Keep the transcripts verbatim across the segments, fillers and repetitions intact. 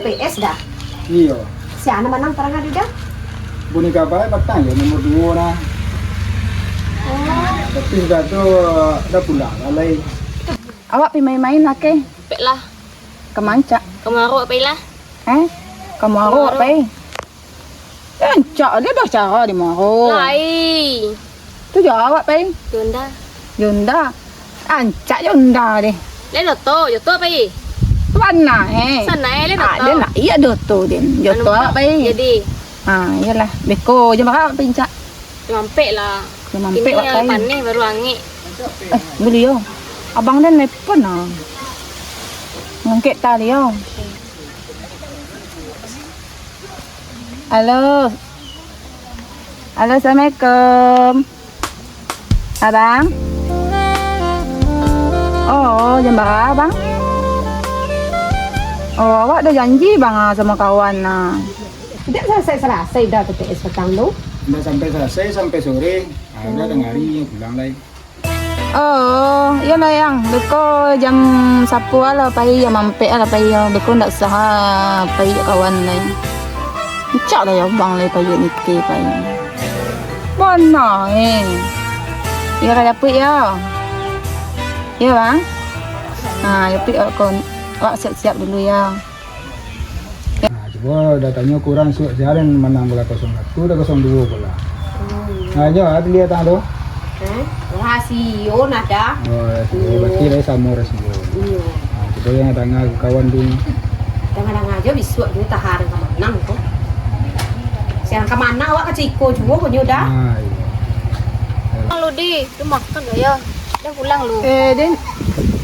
P S dah? Iyo. Si Ana manang tarang ado dah? Bunyi kabar patang yo nomor duo nah. Oh. Tapi sudah tu dah pulang lah lai. Awak pai main-main lah ke? Pek lah. Ka mancak. Ka Muaro pai lah. Eh? Ka Muaro Muaro. Pai? Rancak dia dah cara di Muaro. Lai. Tu jo awak pai. Yunda. Yunda. Rancak Yunda deh. Lai Doto, Doto pai. Sana eh. Sana eh, lai Doto. Ah, dia nak iya Doto deh. Doto awak pai. Jadi. Ha, iyalah. Beko je makan pai rancak. Mampek lah. Mampek awak pai. Paneh baru angek. Eh, boleh yo. Abang dah nelpon lah. Ngangkek tali yo. Halo. Halo, assalamualaikum. Abang? Oh, jam bara, Bang? Oh, awak ado janji, Bang, ah, samo kawan, nah. Indak salasai-salasai dah T T S patang tu? Indak sampai salasai, sampai sore. Ah, udah tangah ari pulang lai. Oh, iyo lah, Yang. Beko jam sapuluah lah pai, jam ampek lah pai, yo. Beko ndak usah, ah, pai jo kawan lai. Rancak lah yo, Bang, lai pai nike pai. Bana, eh. Iyo, ka dapek, yo. Iyo, Bang. Ha, dapek awak kon. Awak siap-siap dulu, yo. Nah, cubo dah tanyo kurang suak siaran manang bola kosong satu, dah kosong duo bola. Hmm. Nah, nyo, ah, pilih datang tu. Eh? Wah, sio nada. Oh, ya, sio. Berarti dah samo dah sio. Iyo. Nah, cubo yang tangah kawan tu. Tangah-tangah aja bisuak tu tahan ka manang tu. Siang ka manang awak ka ciko juo punyo dah. Nah, iyo. Kalau di, tu makan lah ya. Dah pulang lu. Eh, den.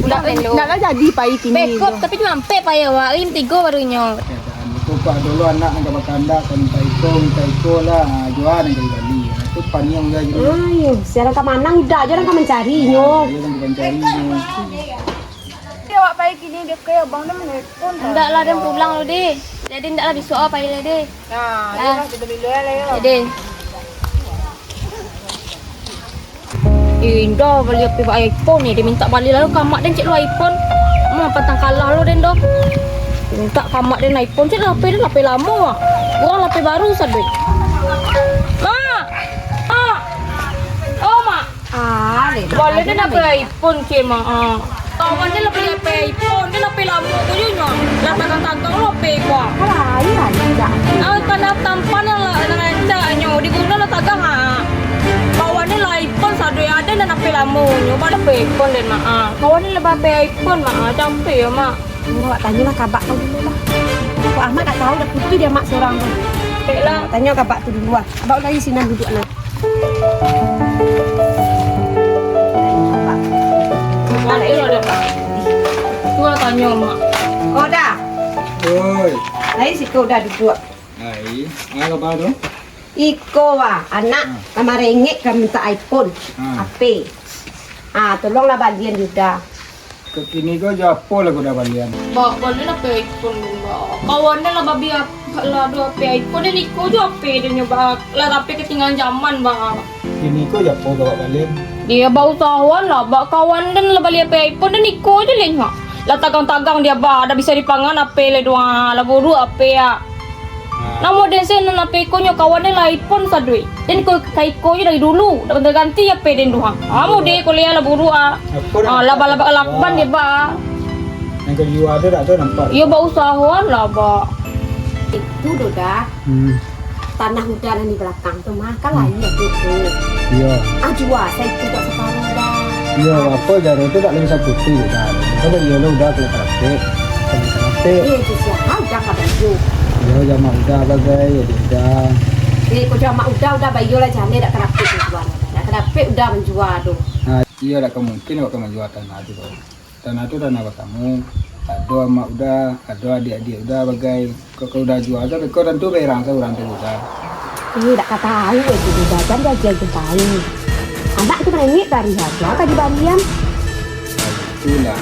Pulang, eh, lu. Nak lah jadi pai kini. Bekok, tu. Tapi cuma ampek pai awak. Ini tigo barunyo. Keadaan. Itu pak dulu anak nan ka bakandak, ka minta iko, minta iko lah. Ha, jua nan ka dibali. Ha, tu paniang jua gitu. Ayo, siaran ka manang udah aja orang ka mencari nyo. Iya, kan bukan cari nyo. Awak pai kini dia ke abang dah menelpon. Ndak lah, dia pulang lu, deh. Jadi ndak lah besok awak pai lah, deh. Nah, lah. Iyalah, kita bila lah, ya. Jadi. Indah bali H P iPhone ni, dia minta bali lalu ka amak den cek lu iPhone. Mah pantang kalah lu den doh. Minta ka amak den iPhone cek lah H P den H P lamo ah. Kurang lah H P baru saduit. Mak. Mak. Oh, Mak. Ah, leh. Bali den H P iPhone cek, Mak. Ah. Kawan den lah bali H P iPhone, den H P lamo ko yo nyo. Lah tagang-tagang lo H P ko. Alah, iyo lah, iyo lah. Ah, kana tampan lah, lah rancak nyo. Diguno lah tagang, ha. Kawan ni lah iPhone sadoe aden nan H P lamo nyo, bali H P iPhone den, Mak, ha. Kawan ni lah ba H P iPhone, Mak, ha. Capek yo, Mak. Awak tanyolah ka abak tu dulu lah. Kok Ahmad tak tahu dah putus dia mak seorang tu. Baiklah. Tanyo ka abak tu dulu lah. Abak lagi sinan duduk nah. Mak, iyo dah, Mak. Tu lah tanyo, Mak. Oh, dah. Oi. Lai siko dah duduak. Ai, apo tu? Iko, wah, anak, hmm, ka marengek ka minta iPhone, hmm, H P. Ah, tolonglah balian Yuda. Kini ko jo apo lah Yuda balian? Bak, balian H P iPhone, Bak. Kawan den lah babi ap-, lah ado H P iPhone, den iko jo H P den nyo, Bak. Lah tapi katinggalan zaman, Bak. Kini ko jo apo Yuda balian? Iyo, bausahoan lah, Bak. Kawan den lah bali H P iPhone, den iko jo lai, Bak. Lah tagang-tagang dia, Bak. Dak bisa dipangan H P lai doh, ah. Lah buruak H P, ah. Namo den se nan H P ko nyo kawan den lah iPhone sadoe. Den ko ka iko nyo dari dulu, dak ganti-ganti H P den tu ha. Ah, mode ko leh lah buruak ah. Ah, lah balabak lakban dia, Bak. Nan ka jua tu dak tu nampak. Iyo, bausahoan lah, Bak. Itu doh dah. Hmm. Tanah Uda nan di balakang tu mah, kan lain dah tu. Iyo. Ah, jua sa itu dak saparuah dah. Iyo, apo jaro tu dak labiah saputih dah. Kan iyo lah Uda kalau karapek. Kalau karapek. Eh, tu sia Uda ka bayo. Iyo, jamak Uda bagai, yo Uda. Eh, ko jamak Uda, Uda bayo lah jaleh dak karapek tu jua. Dak karapek Uda manjua tu. Nah, iyo dak ka mungkin awak ka manjua tanah tu, Bang. Tanah tu tanah basamo. Ado amak Uda, ado adiak-adiak Uda bagai. Kok ka Uda jua, sampai ko tantu berang sa urang tu Uda. Eh, dak ka tahu eh tu Uda, jan diagiah-agiah tahu. Anak tu marengek dari aja ka dibalian. Itulah.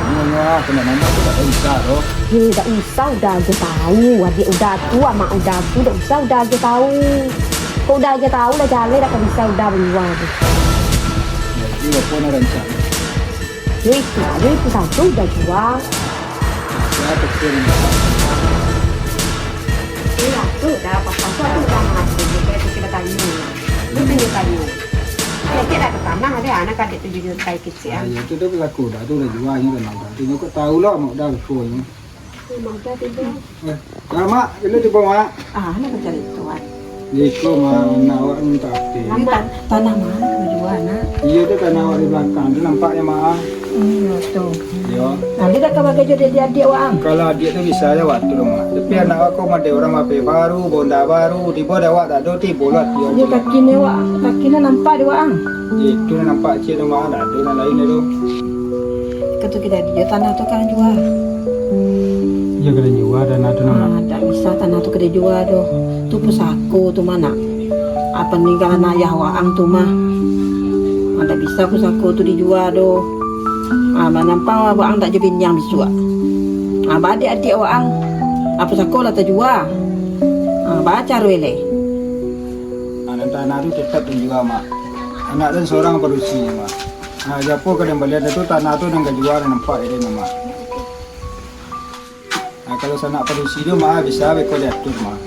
Nyonya, kena nama tu dak usah doh. Eh, dak usah Uda agiah tahu. Adiak Uda tu, amak Uda tu, dak usah Uda agiah tahu. Kok Uda agiah tahu, lah jaleh dak ka bisa Uda manjua tu. Jadi, apo nak rancak? Yo itu, yo itu sajo Uda jua. Iyo, tu dah, pas-pas tu dah mati, dia kira tanyo. Dia tanyo-tanyo. Kecek dah ke tanah dia, anak adik tu jadi tai kecek, ah. Ah, iyo, tu dah berlaku dah, tu dah jua nyo tanah dah. Tu nyo kok tahu lah, mak dah lupo nyo. Memang dah tibo. Eh, dah, Mak, kena tibo, Mak. Ah, nak cari tuan. Iko, Mak, anak awak minta ape? Ini ta-, tanah mah, kena jua, nak. Iyo, tu tanah awak di belakang tu, nampaknyo, Mak. Hmm, iyo, tu. Iyo. Nah, dia dah kabagai jo adik-adik awak, ang. Kalau adik tu bisa aja waktu tu, Mak. Tapi anak awak ko model urang bapeh baru, bonda baru, tibo dah awak tak ado, tibo lah, tibo. Iyo, kaki ni awak, kaki ni nampak di awak, ang. Itu nan nampak ciek tu, Mak, tak ado nan lain tu. Iko tu kito, iyo, tanah tu kan jua. Iyo, kito jua tanah tu, Mak. Ah, tak bisa tanah tu kito jua tu. Tu pusako tu mah, nak. Ah, paninggalan ayah waang tu mah. Ah, ndak bisa pusako tu dijua doh. Ah, manampang waang ndak jo biniang bisuak. Ah, ba adiak-adiak waang. Ah, pusako lah tajua. Ah, ba caro eleh. Ah, nan tanah tu tetap dijua, Mak. Anak tu sorang padusi, Mak. Ah, japo ka den balian tu tanah tu nan ka jua, nan nampak ide, Mak. Nah, kalau sanak padusi tu mah bisa beko diatur mah.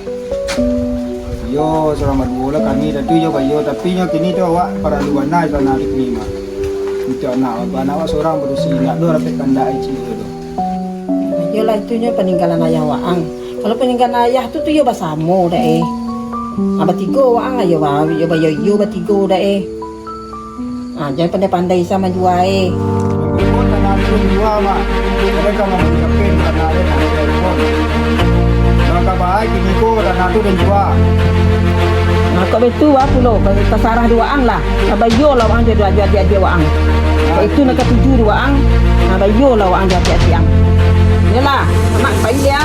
Iyo, surang baduo lah kami tadi iyo bayo, tapi nyo kini tu awak paralu bana tanah tu kini mah. Untuak anak, anak awak surang padusi, indak doh rapek kandak cik tu. Iyolah, itu nyo paninggalan ayah waang. Kalau paninggalan ayah tu, tu iyo basamo dah eh. Ah, batigo waang lah iyo ba-, iyo bayo iyo batigo dah eh. Ah, jan pandai-pandai sa manjua e. Ribut tanah tu den jua, Mak. Mereka mau mencapai tanah tu, tanah tu ribut. Bangka baik kini ko tanah tu den jua. Nah, kok baitu, ah, pulo, tasarah di waang lah. Nah, bayo lah waang jo adiak-adiak waang. Kok itu nak katuju di waang, nah, bayo lah waang jo adiak-adiak ang. Iyolah, Mak, pai ya.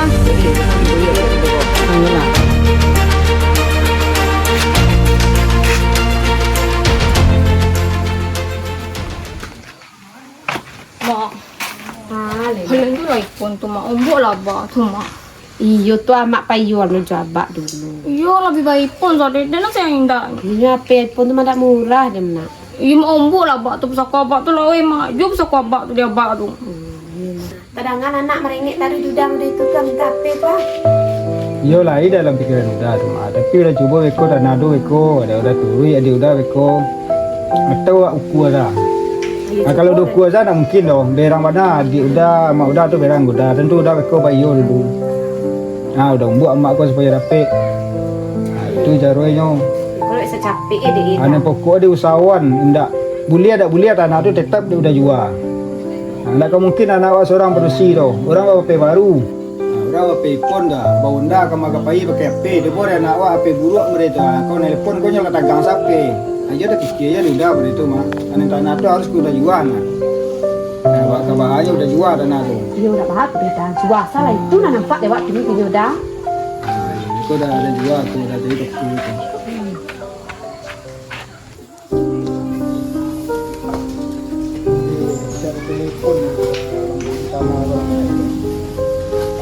Nah, iyolah. Mak. Ah, Lena. Halen tu lah ipon tu, Mak. Ombok lah, Abak, tu, Mak. Iyo tu, Amak payuang lo jo Abak dulu. Iyo, labiah baik ipon sadeh. Den lah sayang indak. Inyo ape ipon tu mah dak murah, den, Nak. Iyo, Mak, ombok lah, Abak, tu pusako Abak tu lah, weh, Mak. Jo pusako Abak tu di Abak tu. Hmm, iyo, Nak. Tadangan anak marengek tadi dudang deh tu, ka minta ape, Pak? Iyo lai dalam pikiran Uda tu, Mak. Tapi Uda cubo beko tanah tu beko, Uda, Uda turuik adiak Uda beko. Atau awak ukua Uda. Nah, kalau Uda ukua Uda, ndak mungkin doh. Berang bana adiak Uda, amak Uda tu berang Uda. Tantu Uda beko bayo dulu. Nah, Uda umbuak amak ko supayo dapek. Nah, itu caronyo. Kalau bisa capek, eh, dek, eh, Ane pokok dek usahawan, indak buliah, dak buliah, tanah tu tetap dek Uda jua. Nah, indak ka mungkin anak awak surang padusi tu. Urang bapeh baru. Nah, urang bapeh ipon dah. Ba-Honda ka ma ka pai pakai ape. Cubo dek anak awak ape buruak mode tu. Ah, kau nelepon kau nyo ka tagang sape. Ayo dah pikia aja dek Uda mode tu mah. Ane tanah tu harus ka Uda jua nah. Nah, awak ka bahayo Uda jua tanah tu. Iyo, dak baa, Uda jua. Salah itu nah nampak dek awak kini, kini Uda. Nah, ko dah Uda jua tu, dah jadi doktor tu.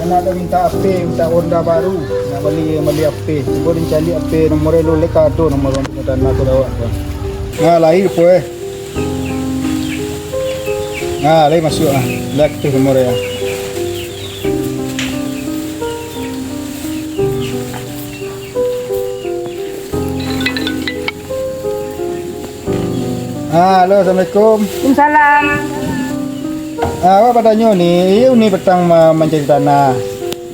Anak dah minta ape, minta Honda baru, nak bali, bali ape. Cubo den caliak ape nomor lu, lek ado nomor tanah tu dek awak tu. Nah, lahia po eh. Nah, lai masuak ah. Dah tu nomor ya. Ah, halo, assalamualaikum. Waalaikumsalam. Ah, awak batanyo ni, iyo ni patang ma-, mancari tanah.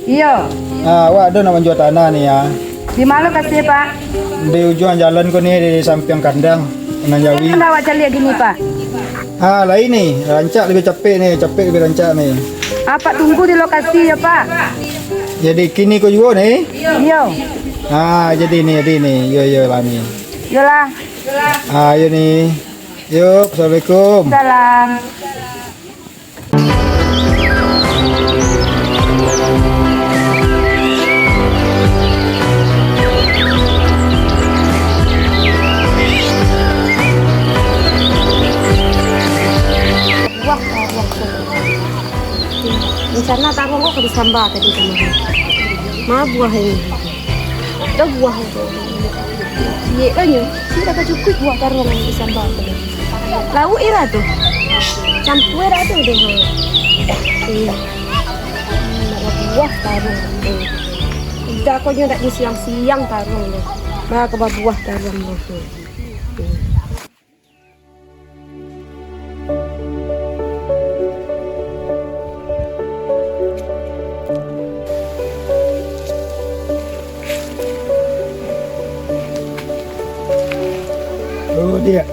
Iyo. Ah, awak ado nak manjua tanah ni, ya. Di ma lokasi, Pak? Di ujuang jalan ko ni, di sampiang kandang, nan jawi. Itu lah awak caliak di ni, Pak. Ah, lain ni, rancak labiah capek ni, capek labiah rancak ni. Apak tunggu di lokasi ya, Pak. Jadi kini ko juo ni? Iyo. Ah, jadi ni, jadi ni. Yo, yo lah ni. Yolah. Ah, yo ni. Yo, assalamualaikum. Salam. Buah, buah, buah. Rencana taruang ko ka disamba tadi tu mah. Ma buah ini? Dah buah tu. Ciek lah nyo. Ciek dah cukuik buah taruang disamba tu. Lauak ira tu. Campua ira tu deh. Iya. Babuah taruang tu. Uda ko nyo dak disiang-siang taruang tu. Ba ka babuah taruang tu. Oh, Diak.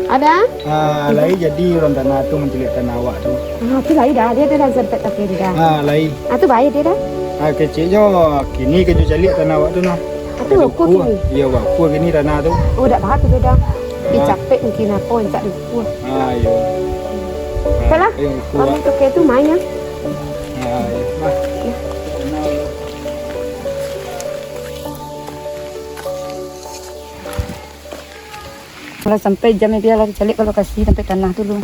Ada? Ah, lai jadi urang tanah tu mancaliak tanah awak tu. Ah, tu lai dah. Dia tu dah sempat pakai tu dah. Ah, lai. Ah, tu baik dia dah. Ah, keceknyo kini ka jo caliak tanah awak tu nah. Ah, tu ukur kini. Iyo, ukur kini tanah tu. Oh, dak bah tu dah. Ah. Dicapek mungkin apo, tak diukur. Ah, iyo. Apalah? Ah, iyo, ukur. Kamu tu kayak tu main ya. Ah, iyo. Bah. Kalau sampai jam dia lah dicaliak ke lokasi sampai tanah dulu.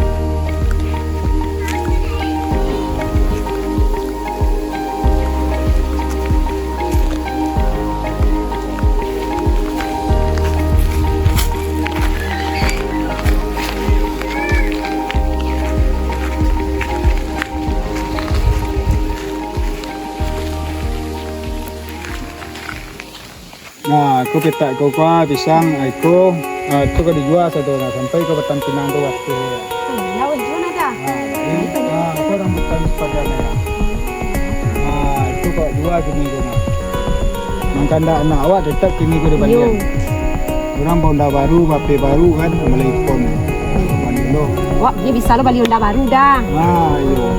Nah, ko petak ko kua pisang, ah, iko, ah, iko ka dijua sado, nah, sampai ka batang pinang tu waktu. Hmm, laweh juo nah, dah. Ah, jadi, ah, iko rambutan sepadan ya. Ah, iko ka dijua kini ko nah. Mangko ndak nak awak tetap kini ko dibalian. Yo. Urang baunda baru, bape baru kan, mulai pon. Balian lo. Wak, dia bisa lo bali onda baru dah. Ah, iyo.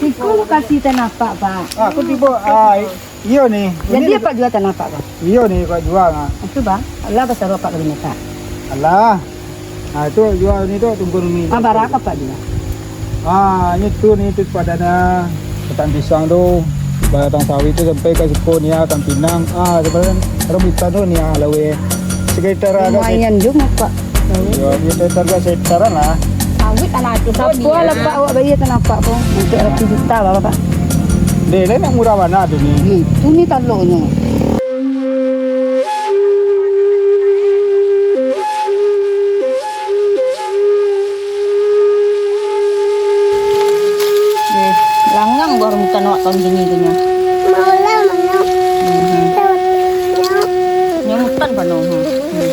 Iko lokasi tanah apak, Pak. Ah, aku tibo, ah, iyo ni. Jadi, Pak jua tanah apak, Pak? Iyo ni, Pak jua, ah. Itu, Pak. Alah, basaro apak ka bini, Pak? Alah. Ah, itu jua ni tu, tunggu ni. Ah, bara ka apak jua? Ah, ini tu ni, tu padannya batang pisang tu, batang sawit tu sampai ka siko ni, ah, batang pinang. Ah, sebenarnya rambutan tu ni, ah, laweh. Sekitar agak lumayan juga, Pak. Iyo, sekitar agak sekitaran lah. Sawit tanah tu. Siapa lah, Pak, awak bayar tanah apak tu? Untuk ratus juta, Bapak. Deh, lain nak murah mana tu ni? Hmm, tu ni taloknyo. Eh, langang buah rambutan awak taun kini tu nyo. Maulah mano? Mhm. Nyo rambutan pano, ha. Hmm.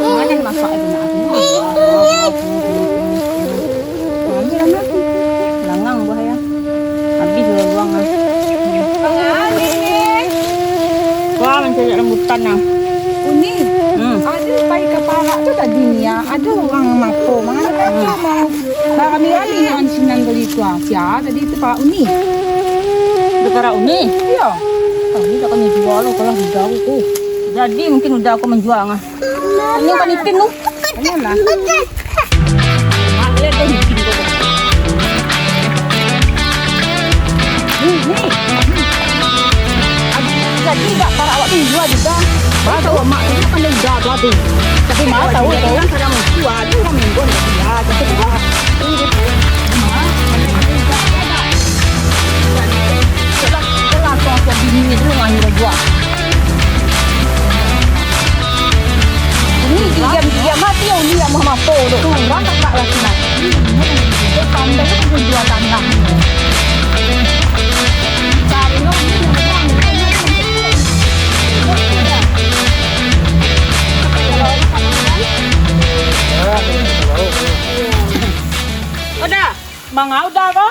Mano masak tu nak aku? Ambil lah, Mak. Langang buah ya. Habis sudah buang lah. Wah, mancari rambutan nah. Uni, hmm, ada pai ka parak tu tadi ni ya. Ada orang mapo, mangano kacau mau. Rami-rami dengan sinan beli tu ah. Sia tadi tu parak Uni. Itu parak Uni? Iya. Tahu tak kami jual lo kalau di jauh tu. Jadi mungkin udah aku menjual ah. Ini kan ipin tu. Ayolah. Mak lihat deh ipin tu. Ni, ni. Jadi tak parak awak tu jual juga. Baru tahu mak tu kan dia jual tu. Tapi mau tahu tu. Kan kadang jual tu orang minggu ni dia. Jadi tu. Ini dia tu. Mak. Itulah, itulah kau, kau bini ni tu orang jual. Uni diam-diam mati, Uni nak mamato tu. Urang kakak laki-laki. Dia pandai tu pun jual tanah. Cari lo, Uni nak buang. Udah, mangau dah ko?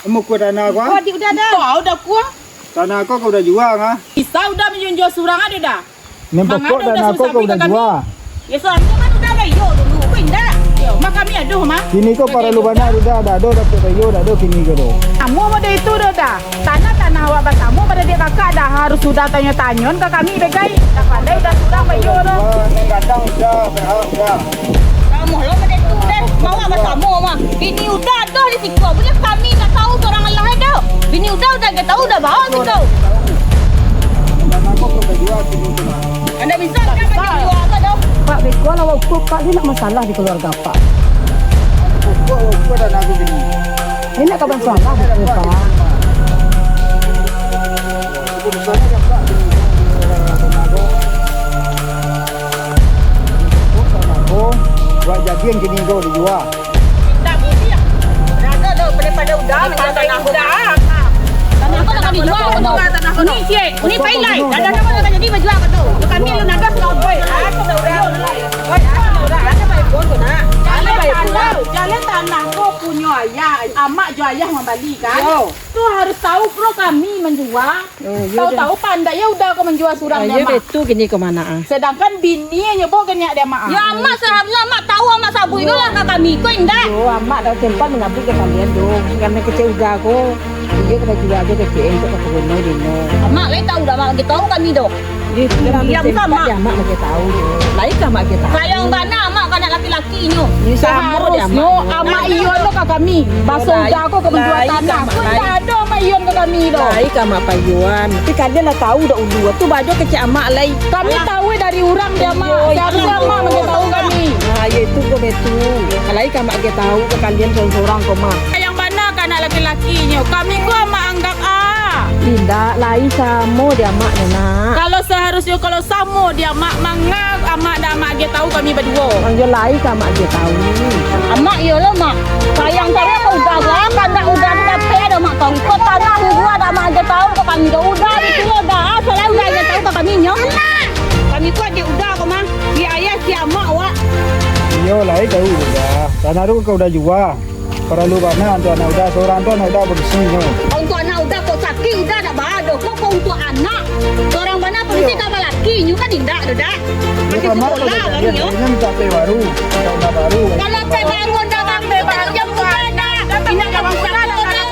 Muko tanah ko? Ko di udah dah. Ko udah ko? Tanah ko, ko udah jual ah. Bisa udah manjunjua surang ado dah. Nan pokok tanah ko, ko udah jual. Ya, soalnyo kan udah bayo dulu, ko indak. Yo, mah kami aduh, mah. Kini ko paralu bana udah, dak ado dapek bayo, dak ado kini ko doh. Samo model itu doh dah. Tanah-tanah awak basamo pada dek kakak dah harus sudah tanyo-tanyon ka kami bagai. Dah pandai udah surang bayo doh. Nan gadang udah, berhak udah. Kamu lo model itu deh, bawa basamo mah. Bini udah Dah di siko, buliah kami nak tahu surang alah dah. Bini udah, udah gak tahu, udah bawa siko. Anda bisa, anda bisa jual ke dah? Pak, beko lah, waktu Pak ni nak masalah di keluarga Pak. Pokok waktu dah lagu bini. Ini nak kabar salah, Pak. Buat jadian kini ko dijua. Tanah ko nak dijua ko tu. Ni ciek, ni pailai. Dah, dah, dah, dah jadi bajua ko tu. Kami lu nadah sudah. Jalan tanah, jalan tanah ko punyo ayah, amak jo ayah mambali kan? Yo. Tu harus tahu pulo kami manjua. Oh, iyo, tahu-tahu pandai ya uda ko manjua surang. Ah, iyo, amak. Betul kini ko mana, ah. Sedangkan bini nyo bo kaniak di amak, ah. Ya, amak seharusnya amak tahu, amak sabuik lah ka kami ko indak. Yo, amak dah sempat mengabdi ke kalian tu. Karena kecil uda ko, iyo kena jual aja kecil untuk ke rumah dino. Amak lai tahu dah, amak bagi tahu kami doh. Diam sama. Amak bagi tahu. Lai ka amak bagi tahu. Sayang bana amak ka anak laki-laki nyo. Seharusnyo amak iyo lo ka kami. Baso uda ko ka manjua tanah. Ko indak ado amak iyo ka kami lo. Lai ka amak payuan. Tapi kalian lah tahu dak ulu. Tu bajo kecek amak lai. Kami tahu dari urang di amak. Seharusnyo amak bagi tahu kami. Ah, iyo itu ko betul. Lai ka amak bagi tahu ka kalian sorang-sorang ko mah. Sayang bana ka anak laki-laki nyo. Kami ko amak anggap ah. Indak, lai samo di amak nyo nak. Kalau seharusnyo kalau samo di amak, manga amak dak amak agiah tahu kami baduo? Iyo lai ka amak agiah tahu. Amak iyo lo, Mak. Sayang kami ka uda ko, kandak uda tu dapek ado, Mak, tahu. Ko tanah uda dak amak agiah tahu ko kami doh. Uda di siko uda, ah, salah uda agiah tahu ka kami nyo. Kami ko agiah uda ko mah. Di ayah si amak wak. Iyo lai tahu uda. Tanah tu ka uda jua. Paralu bana untuak anak uda, sorang tu anak uda padusi nyo. Untuak anak uda kok sakik uda dak baa doh, kok, kok untuak anak. Sorang bana padusi ka balaki nyo kan indak doh dak. Masih sekolah kan nyo. Inyo minta pek baru, minta uda baru. Kalau pek baru ndak mampu, tanggung jawab uda dak. Indak mampu sako tu.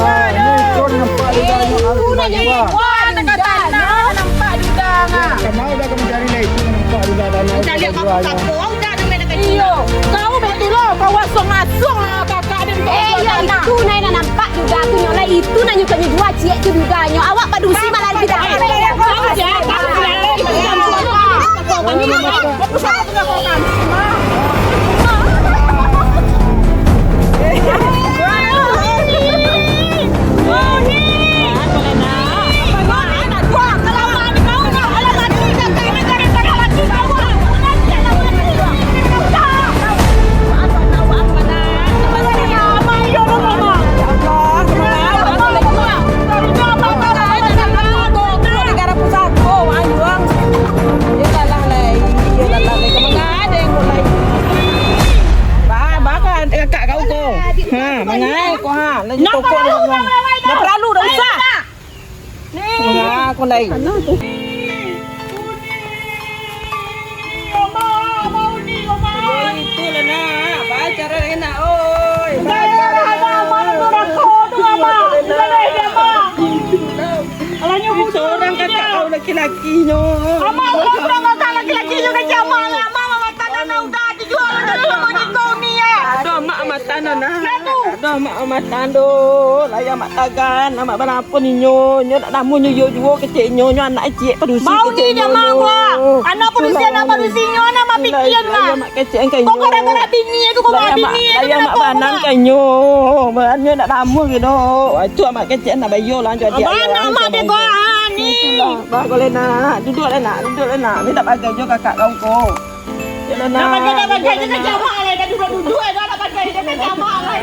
Ah, nyo itu nampak uda nyo harus uda jua. Wah, nampak uda. Kamari uda ka mancari lai itu nampak uda tanah. Uda liek uda mampu jua, sako, uda ado main dekat. Iyo, kau betul lo, kau asuang-asuang lah kakak den. Eh, iyo, itu nah nan nampak duda tu nyo lah, itu nah nyo kanyo jua ciek tu dudanyo. Awak padusi malah tidak. Ba, ba, kakak kau ko. Ha, mangai ko, ha. Lagi tokok ni. Dah paralu, dah usah. Nah, aku naik. Oi, itu lah nak. Baca dah nak, oi. Baca dah nak. Itu orang kakak kau laki-laki nyo. Amak, orang kakak laki-laki nyo kecek amak lah. Amak, amak, tanah udah dijual, udah lama nikah ni ya. Aduh, amak, amak, tanah nah. Aduh, amak, amak, tanah. Lah, ya, amak, tagan. Amak, bana Apo ninyo, nyo nak namuah nyo iyo juo keceknyo, nyo anak ciek padusi. Mau ni keceknyo, jama nyo. Anak padusi, anak padusi nyo, anak mapikia tu lah. Mak kecek kan nyo. Kok gara-gara bini tu, kok bini tu mak banan kan nyo. Nyo nak namuah gitu. Wah, tu amak kecek nak bayar lah, jadi. Abang anak mak dia kok, ah, ni. Itulah, bah, boleh nak. Duduk lah nak, duduk lah nak. Ni tak bagai jo kakak kau ko. Nak bagai, nak bagai je kan jama lah. Dah duduk-duduk, eh, dah nak bagai je kan jama lah.